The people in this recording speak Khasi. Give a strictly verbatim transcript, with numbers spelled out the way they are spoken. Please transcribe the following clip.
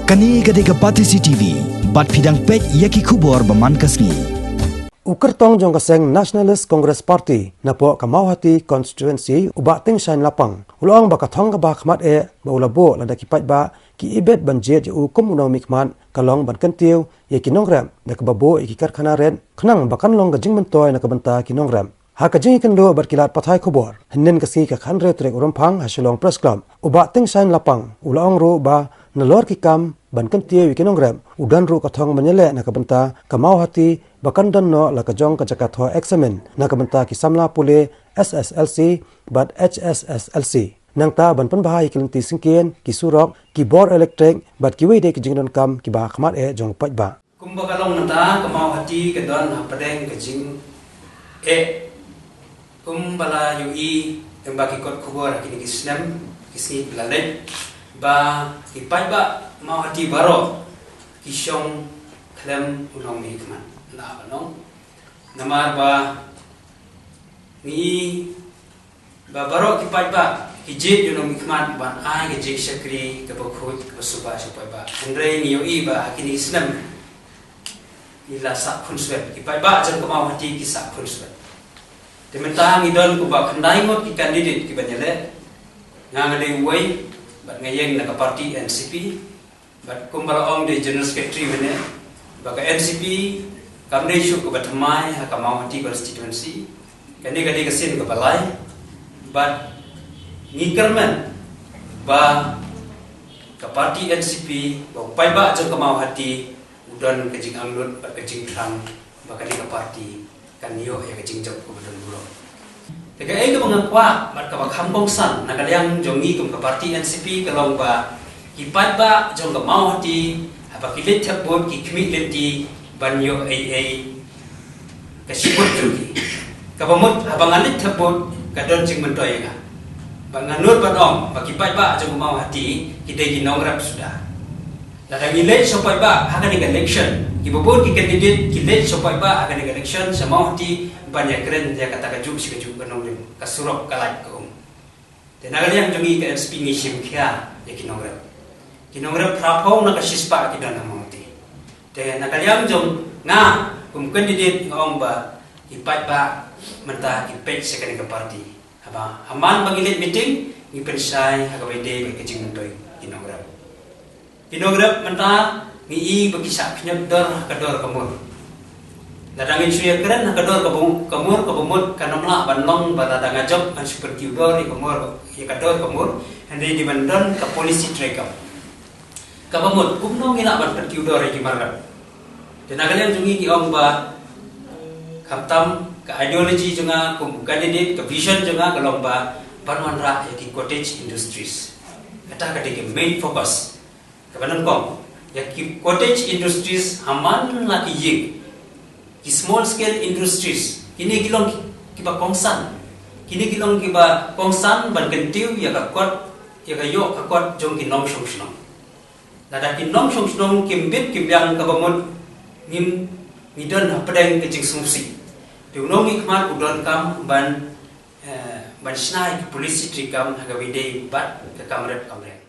Kane ka dei ka Batesi T V, bad phi dang peit ïa ki khubor ba man ka sngi. U kyrtong jong ka seng Nationalist Congress Party napoh ka Mawhati Constituency, u Bah Tingshain Lapang, u la ong ba ka thong kaba khmat eh ba u la buh lada ki paidbah ki ibit ban jied ïa u kum u nongmihkhmat ka long ban kyntiew ïa ki nongrep da kaba buh ïa ki karkhana rit, khnang ba kan long ka jingmyntoi na ka bynta ki nongrep. Ha ka jingïakynduh bad ki lad pathai khubor hynnin ka sngi ka khathynriew tarik u Rymphang ha Shillong Press Club, u Bah Tingshain Lapang u la ong ruh ba nalor ki kam ban kyntiew ïa ki nongrep, u don ruh ka thong ban ïaleh na ka bynta ka Mawhati ba kan don noh la ka jong ka jaka thoh eksamin na ka bynta ki samla pule S S L C bad H S S L C. Nangta ban pynbha ïa ki lynti syngkien, ki surok, ki bor elektrik bad kiwei de ki jingdonkam kiba khmat eh jong u paidbah. Kumba ka long mynta, ka Mawhati ka don hapdeng ka jingeh. Kumba la ïohi, kumba ki kot khubor ha kine ki snem, ki sngi ba la leit, ba ki paidbah Mawhati baroh ki shong khlem u nongmihkhmat. Namar ba ngi ba baroh ki paidbah ki jied ïa u nongmihkhmat ban ai ka jingshakri kaba khuid kaba suba sha u paidbah. Hynrei ngi ïohi ba ha kine ki snem ngi la sah khunswet, ki paidbah jong ka Mawhati ki sah khunswet. Te mynta ngi don kumba khyndai ngut ki candidate kiban ïaleh. Nga nga dei uwei bad nga ïeng na ka party N C P. Bad kumba la ong da u General Secretary mynne, ba ka N C P kam dei shuh kaba thymmai ha ka Mawhati constituency. Kane ka dei ka sien kaba lai. Bad ngi kyrmen ba ka party N C P, ba u paidbah jong ka Mawhati u don ka jingangnud bad ka jingthrang ba kane ka party kan ïoh ïa ka jingjop kaba don burom. Te kaei kaba nga kwah bad kaba kham kongsan na ka liang jong ngi kum ka party N C P ka long ba ki paidbah jong ka Mawhati, haba ki leit thep vote, ki khmih lynti ban ïoh ei ei ka shibun jong ki. Kaba mut haba nga leit thep vote ka don jingmyntoi ïa nga. Ba nga nud ban ong ba ki paidbah jong ka Mawhati ki dei ki nongrep suda. Lada ngi leit sha u paidbah ha kane ka election, kiba bun ki candidate ki leit sha u paidbah ha kane ka election sha Mawhati ban ïakren ïa kata kajuh shi kajuh ka nongrim, ka surok, ka light, ka um. Te na ka liang jong ngi ka N C P ngi shim khia ïa ki nongrep. Ki nongrep phraphew na ka shispah ki don ha Mawhati. Te na ka liang jong nga kum candidate nga ong ba ki paidbah mynta ki peit sha kane ka party. Haba ha man ba ngi leit meeting ngi pynshai ha kaba ïadei bad ka jingmyntoi ki nongrep. Ki nongrep mynta ngi i ba ki shah khñiot dor ha ka dor ka mur. Lada ngin shu ïakren ha ka dor ka bu-, ka mur, kaba mut kan ym lah ban long ba lada nga jop ngan shu pynkiew dor ïa ka mur, ïa ka dor ka mur, hynrei dei ban don ka policy treikam. Kaba mut kumno ngi lah ban pynkiew dor ïa ki mar rep. Te na ka liang jong ngi ngi ong ba khamtam ka ideology jong nga kum candidate, ka vision jong nga ka long ba ban wanrah ïa ki cottage industries. Kata ka dei ka main focus. Kaba nyngkong, ïa ki cottage industries ha man la ki ïing, ki small scale industries, kine ki long ki, kiba kongsan. Kine ki long kiba kongsan ban kyntiew ïa ka kot, ïa ka ïoh ka kot jong ki nongshong shnong. Lada ki nongshong shnong kim bit kim biang kaba mut ngim, ngi don hapdeng ka jingsngewsih. Te u nongmihkhmat u donkam ban, eh, ban shna ïa ki policy treikam ha kaba ïadei bad ka kam rep kam reng.